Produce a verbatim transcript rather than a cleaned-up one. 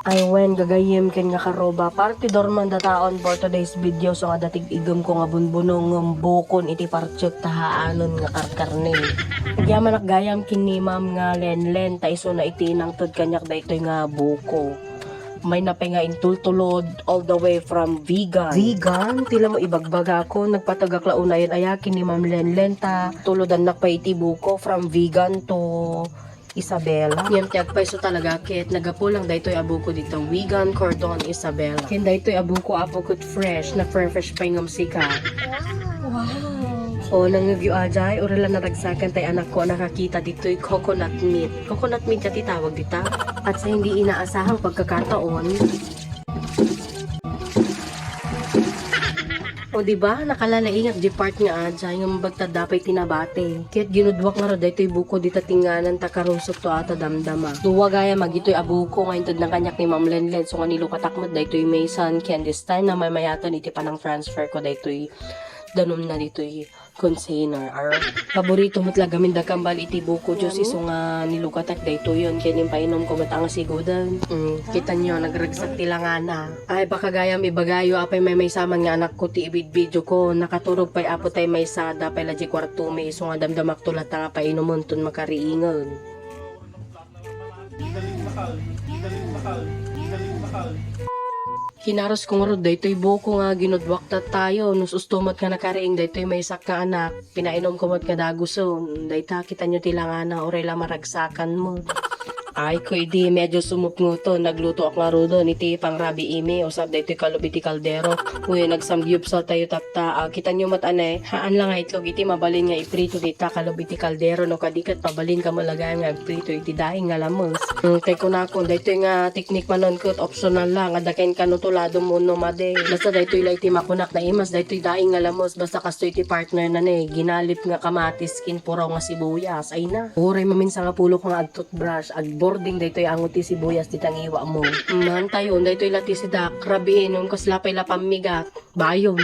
Ay wen, gagayyem ken nga karoba, partidor man dataon for today's video, so nga datig igem ko nga bunbunong ngem bukon iti partsek ta haanen nga karkarne. Agyamanak gayam ken ni Ma'am nga Lenlen, ta isuna iti nangted kaniak daytoy nga buko. Mayna pay nga intultulod all the way from Vigan. Vigan? Ti la mo ibagbagakon, nagpategak la unayen aya ken ni Ma'am Lenlen ta tulodannak pay iti buko from Vigan to Isabela. Ngem ti agpayso talaga ket naggapu lang daytoy a buko dita Vigan, Cordon, Isabela. Ken daytoy a buko, apo, ket fresh, na-fresh pay ngem sika. Wow! O, nangngegyo, ajay, uray la naragsakan tay anakko a nakakita ditoy coconut meat. Coconut meat kadi tawag dita? At sa hindi inaasahang pagkakataon, o, di ba? Nakalalaingak di part nga ajay, nga mabagtad da pay ti nabati. Ket ginudwak ngarud daytoy buko dita tinganan ta karusok to ata damdama. Dua gayam dagitoy a buko nga intedna kaniak ni Ma'am Lenlen, so nga nilukatak met daytoy maysa, ken this time, namaymayaten iti panang-transfer ko daytoy danumna ditoy container. Ar, paborito met la gamin da kambal iti buko juice, isu nga nilukatak daytoyen, ken impainom ko met a nga siguden. Mm, kitanyo, nagragsak ti langana. Ay, baka gayam ibagayo, apay maymaysa man nga anakko ti ibidbidio ko. Nakaturog pay, apo, tay maysa, adda pay la di kuartomi, isu nga damdamakto latta nga painumen ton makariingen. Kinarus ko ngarud daytoy buko nga ginudwak tattayo. Nus-usto met nga nakariing daytoy maysak nga anak. Pinainom ko met nga dagusen. Dayta, kitanyo ti langana, uray la maragsakan met. Ay, ko idi, medyo sumupngoton. Naglutoak ngaruden iti pangrabiimi, usar daytoy kalub iti kaldero. Uy, nagsamgyupsaltayo tatta. Ah, kitanyo met, anay, haan la nga itlog iti mabalin nga iprito dita kalub iti kaldero, no kadi ket mabalin ka met la gayam nga agprito iti daing nga lames. Hmm, kay kunakon, daytoy nga teknik manen ket optional lang, adda ken kano to ladum wenno madi. Basta daytoy la iti makunak, naimas daytoy daing nga lames, basta kastoy ti partner na ne, ginalip nga kamatis ken puraw nga sibuyas. Ay na. Uray maminsan nga pulok nga agtutbrush, agbording daytoy ango ti sibuyas dita ngiwam. Mantayon, daytoy la ti sidak, rabiin, no kasla pay la pammigat. Bayon.